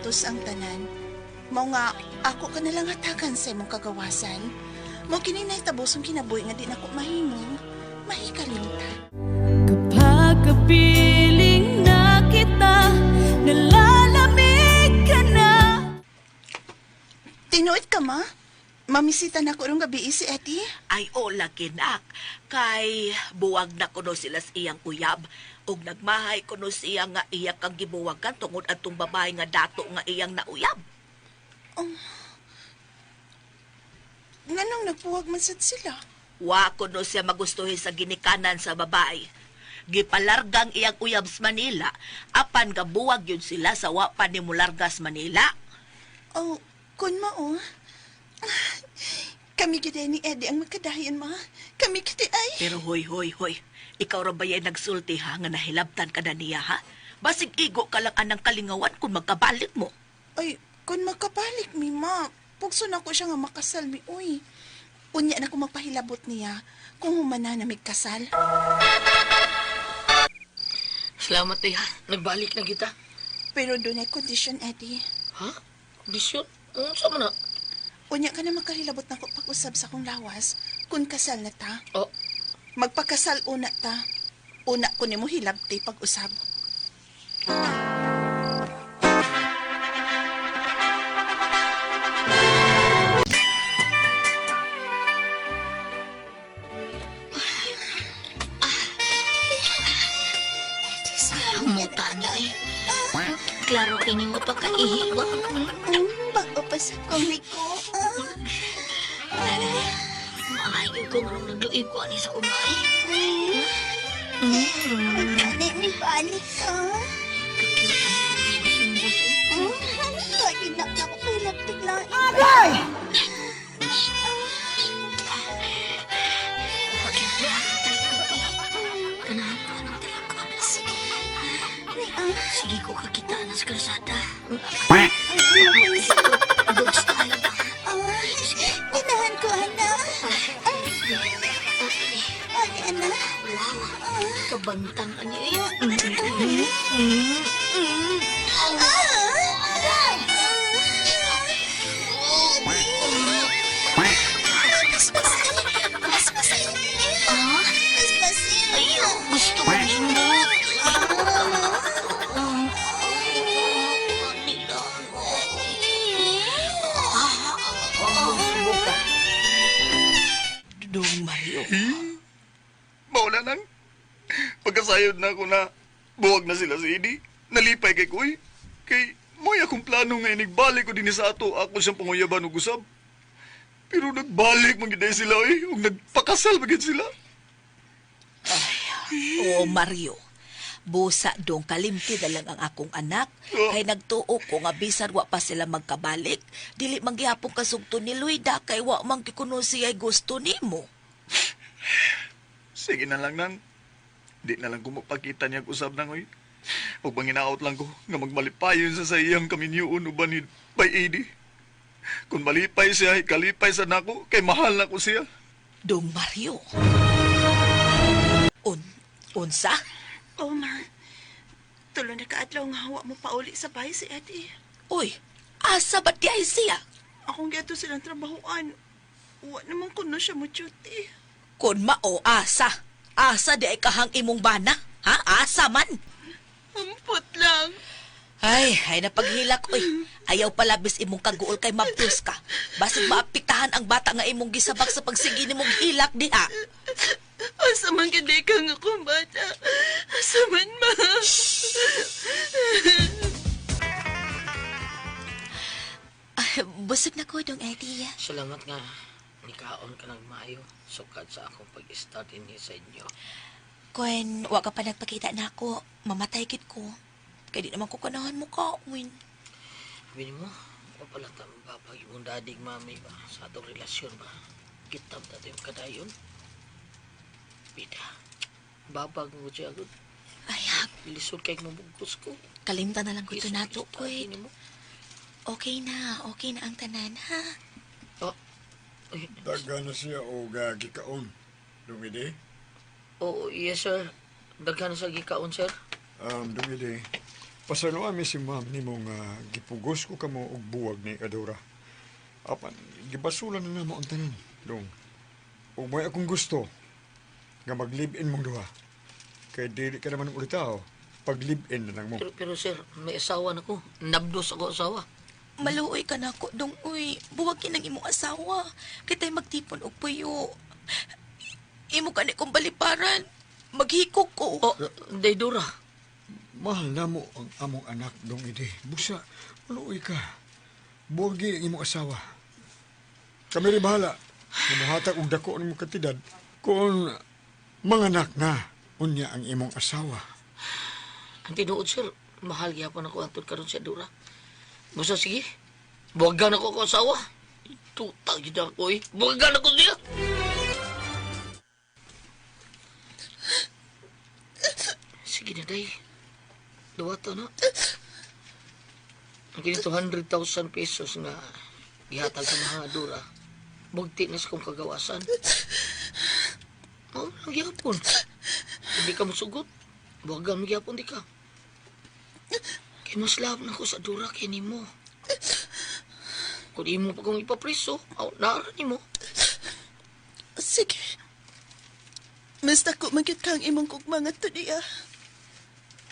Maantos ang tanan. Mao nga ako ka nalang hatagan sa imong kagawasan. Mao kini nahitabo sa kinabuhi nga di nako mahimong mahikalimtan. Kapag kapiling na kita, nalalamig ka na. Tinuod ka, ma? Mamisita na ko rong gabi si Eddie. Ay, o lagi nak. Kay buwag na kuno sila sa iyang uyab. Ug nagmahay kuno siya nga iya kang gibuwagan tungod atong babae nga dato nga iyang nauyab. Nganong nagbuwag man sad sila? Wa kuno siya magustuhin sa ginikanan sa babae. Gipalargang iyang uyab sa Manila, apan gabuwag yun sila sa wa pa ni mularga sa Manila. Oh, kun mao. Kami gid ni Eddie ang magkadayon, ma. Kami gid ay. Pero hoy, hoy, hoy, ikaw ra ba yan nagsulti ha, nga nahilabtan ka na niya ha? Basig igo ka lang anang kalingawan kung magkabalik mo. Ay, kun magkabalik mi, ma. Pugso na ko siya nga makasal mi, uy. Unya na ko magpahilabot niya kung humana na kasal. Salamat eh ha. Nagbalik na kita. Pero doon ay kondisyon, Eddie. Ha? Kondisyon? Unsa man na? Unya ka na makahilabot na ko pag-usab sa akong lawas kung kasal na ta. Oh, Magpakasal una ta. Una ko nimo hilabti pag-usab. Muta niya eh. Klaro kini mo pa kaihi ba? Bago pa sa komiko. Maayo ko nga nung nagluib ko ani sa umay. Gani ni balik ka. Lagi na ako kahilabtig lang. Aray! Ganahan ko ng talakon. Sige. Sige ko kakita na sa kalsada. Good style ba? Ganahan ko, anak. Ay, anak. Wow, kabantang ani eh. Mas masin. Mas masin. Ah? Mas masin. Ay, gusto ko sundot. Dong Mario. Maula nang. Pagkasayod na ako na buwag na sila si Eddie. Nalipay kay Kuy. Kay mo'y akong plano nga inigbalik ko din sa ato ako siyang panguyaban og usab. Pero nagbalik man gyud sila eh, ug nagpakasal man gyud sila. Oo, Mario. Busa dong kalimti na lang ang akong anak. Oh. Kay nagtuo ko nga bisan wa pa sila magkabalik. Dili man gihapon kasugto ni Luida kay wa man gikuno siya'y gusto nimo. Sige na lang nang. Di na lang ko mapakita niya og usab nang oy. Ug panginaot lang ko nga magmalipayon sa sa iyang kaminyuon uban ni by Eddie. Kung malipay siya, ikalipay sa nako kay mahal na ko siya. Dong Mario. Unsa? Oh, ma. Tulo na kaadlaw nga hawa mo pauli sa bahay si Eddie. Uy, asa ba di ay siya? Akong giadto silang trabahoan. Wa naman kuno siya mo duty. Kun mao asa. Asa di ay kahang imong bana? Ha? Asa man? Humpot lang. Ay, ay napaghilak oy. Ayaw palabis imong kaguol kay mabdos ka. Basig maapektahan ang bata nga imong gisabak sa pagsigi nimong hilak diha. Asa man gid ka nga akong bata. Asa man, ma. Ah, busog na ko, Dong Eddie. Salamat nga. Nikaon ka nagmaayo. Sukad sa akong pag-start ini sa inyo. Kung wa ka pa nagpakita na ako, mamatay gid ko. Kay di naman ko kanahan mo ka, win. Sabi mo, wa pala ta mababag yung daddy ug mami ba sa atong relasyon ba. Kitab na yung kadayon. Bida, babag mo siya agad. Ay, Lisod kay mabugkos ko. kalimtan na lang ko ito Lisod nato, kay Kuy. nimo. Okay na ang tanan, ha? Oh, ay, Daghan na siya og gikaon. Dumidi. oh, yes sir. Daghan sa gikaon sir. Dumidi. Pasayloa mi si ma'am nimo nga gipugos ko kamo og buwag ni Adora. Apan gibasulan na namo ang tanan, dong. Ug may akong gusto nga mag-live-in mong duha. Kay dili ka naman ulitaw, pag live-in na lang mo. Pero sir, may asawa na ko. Nabdos ako asawa. Maluoy ka na ko, dong uy. Buwag kinang imong asawa. Kita'y magtipon og puyo. Imo ka ni kong baliparan. Maghikog ko. Oh, Day Dora. Mahal na mo ang among anak, dong ide. Busa, maluoy ka. Buwagi ang imong asawa. Kami rin bahala. Namuhatag og dako ang imong kantidad kung manganak na unya ang imong asawa. Ang tinuod, sir, mahal gyapon ako antod karon si Dora. Busa sige. Buwagan ako ko asawa. Tuta gyud ako eh. Buwagan ako siya. Sige na, day. Duwata na. Ang kini 200,000 pesos nga gihatag sa mga Dora. Bugti na sa kong kagawasan. Oh, lang gyapon. Hindi ka musugot. Buwagan mo gyapon di ka. Kay mas love na ko sa Dora kay nimo. Kung imo pa kong ipapriso, aw nara nimo. Sige. Mas dako magyud ka ang imong kugma nga niya.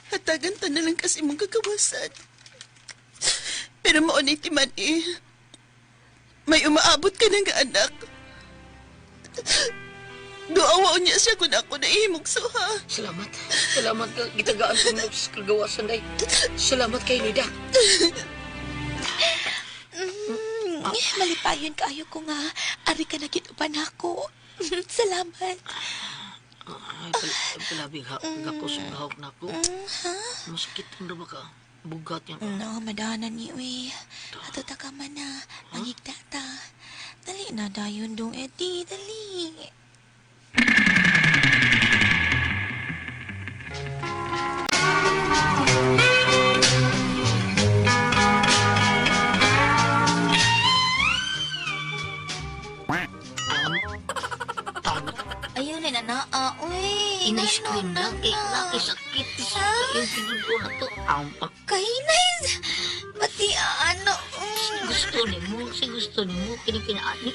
Hatagan ta na lang kas imong kagawasan. Pero mao ni timan eh. May umaabot ka ng anak. Duawa niya siya kung ako nahimog suha. Salamat. Salamat ka gitagaan ko mo sa kagawasan day. Salamat kay Nida. Malipayon kaayo ko nga. Ari ka na gid uban ako. Salamat. Ay, palabi ha, gako sa gahok na ako. Masakit ang ba ka? Bugat niya. No, madana ni uy. Ato ta ka man na. Mangigda ta. Dali na dayon dong Eddie, dali. Ayun na na, uy. Inay cream Ano lang kay laki sakit sa yung tinudo na to. Ang Kahinay. Pati ano. gusto ni mo, si gusto ni mo, kini kinaani.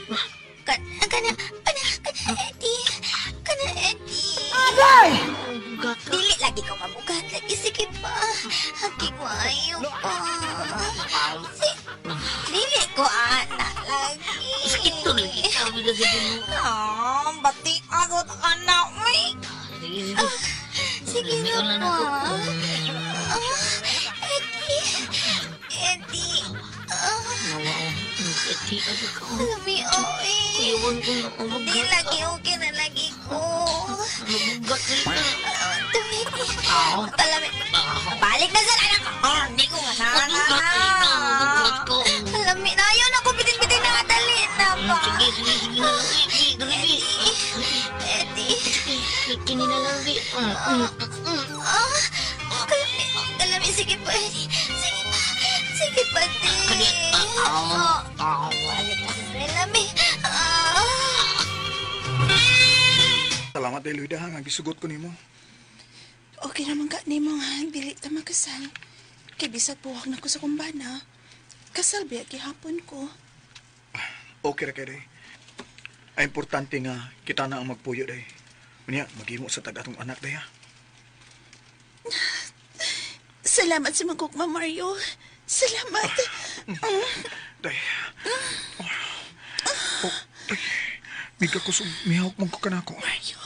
Kana, kana, kana, kana, Eddie. Kana, Eddie. Bugat ka. Dili lagi ko mabugat. Lagi sige pa. Hagi ko ayo pa. Dili ko ana lagi. Sakit to lagi. Sabi na sa mo. Ah, bati ako ana, uy. Sige, sige. Sige Lamion na lang pa. ako. Ah, Eddie. Eddie. Ah, Nawa oh. Eti, ano ka? lami, oy. Iwan ko na ang Di bugat. lagi okay na lagi ko. Mabugat ka. Ah, Tumiti. Ah. Kalami. Balik na sa anak. Ah, hindi ko nga Mabugat ka. Mabugat ko. Lami na yun. Ako bitin-bitin na dali na pa. Sige, sige, sige na lang. Sige, dali. Eddie. Kini na lang, di. Ah, kalami. Kalami. Sige pa, Eddie. Sige pa. Sige pa, di. Ah, ah. Balik na sa lami. Ah. Salamat dahil Luida nga gisugot ko nimo. Okay naman ka nimo nga dili ta makasal. Kay bisag buwak na ko sa kumbana. Kasal biya gihapon ko. Okay ra kay day. Ay importante nga kita na ang magpuyo day. Unya maghimo sa tag atong anak day ha. Salamat sa magugma, Mario. Salamat. Day. Oh, day. Miga ko sa mihawak mong kukanako. Mario.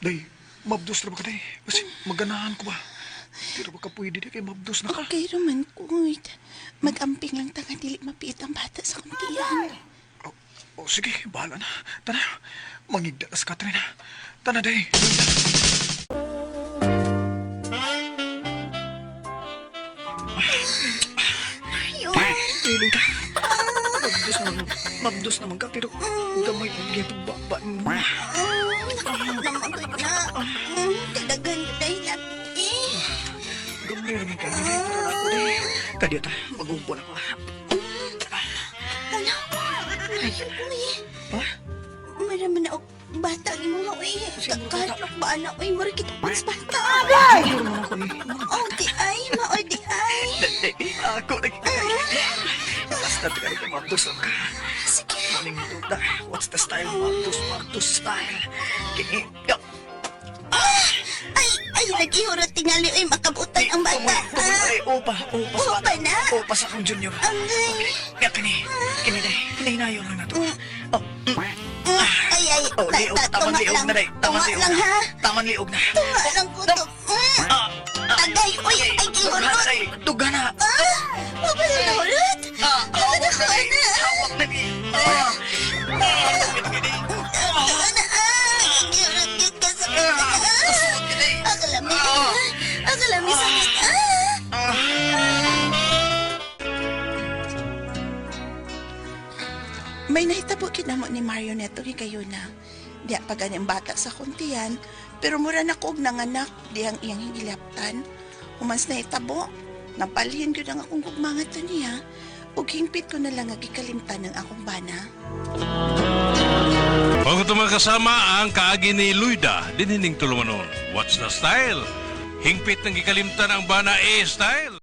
Day, mabdos ra ba ka day? Kasi maganahan ko ba? Di ra ba ka pwede day kay mabdos na ka? Okay raman ko. Mag-amping lang ta nga dili mapiit ang bata sa kumtiyan. Oh, oh, sige, bahala na. Tana, mangigda na sa Katrina. Tana, day. Mario. Dili ka. Mabdos naman, mabdos naman ka, pero gamay ang gipagba mo. Namagod na. Kadagan dahil eh. Gamay naman ka, day. Pero ako, day. Kadiya ta, mag-umpon ako. Ano? Ay, uy. Ha? Maraman na og bata ang imong uy. Kahadlok ba ana uy? Mura kita pas bata. Siguro naman ako, eh. Oh, di ay, mao di ay. Ako lagi. Basta tika ka mabdos ka. Sige. Maning duda. What's the style? Mabdos, mabdos style. Kini. Yo. Ay, ay, nagihurot tingali oy makabutan ang bata. Tungod ay upa, upa sa Upa bata. na? Upa sa akong junior. Angay. Ya kini. Kini day. Kini hinayon lang nato. Oh. Ay, ay, Oh, liog. tunga Taman liog lang. na day. Taman Tunga liog lang, na. ha? Taman liog na. Tunga lang ko to. Tagay, oy, ay, Dughan gihurot. na day. Dughan na. Ah, wala na hurot. Ah, hawak Wala na day. na. Hawak na day. Ah. Wala na, ah. Gihurot gyud ka sa Ah. Akalami. Akalami sakit. Ah. May nahitabo kinamo ni Mario neto kay kayo na. Diya pa gani ang bata sa kuntiyan, pero mura na ko og nanganak diyang iyang higilaptan. Humans nahitabo, napalhin gyud ang akong gugma ngadto niya, ug hingpit ko na lang nga gikalimtan ang akong bana. Huwag ito mga kasama ang kaagi ni Luida, dinhining tulumanon. What's the style? Hingpit ng gikalimtan ang bana A style.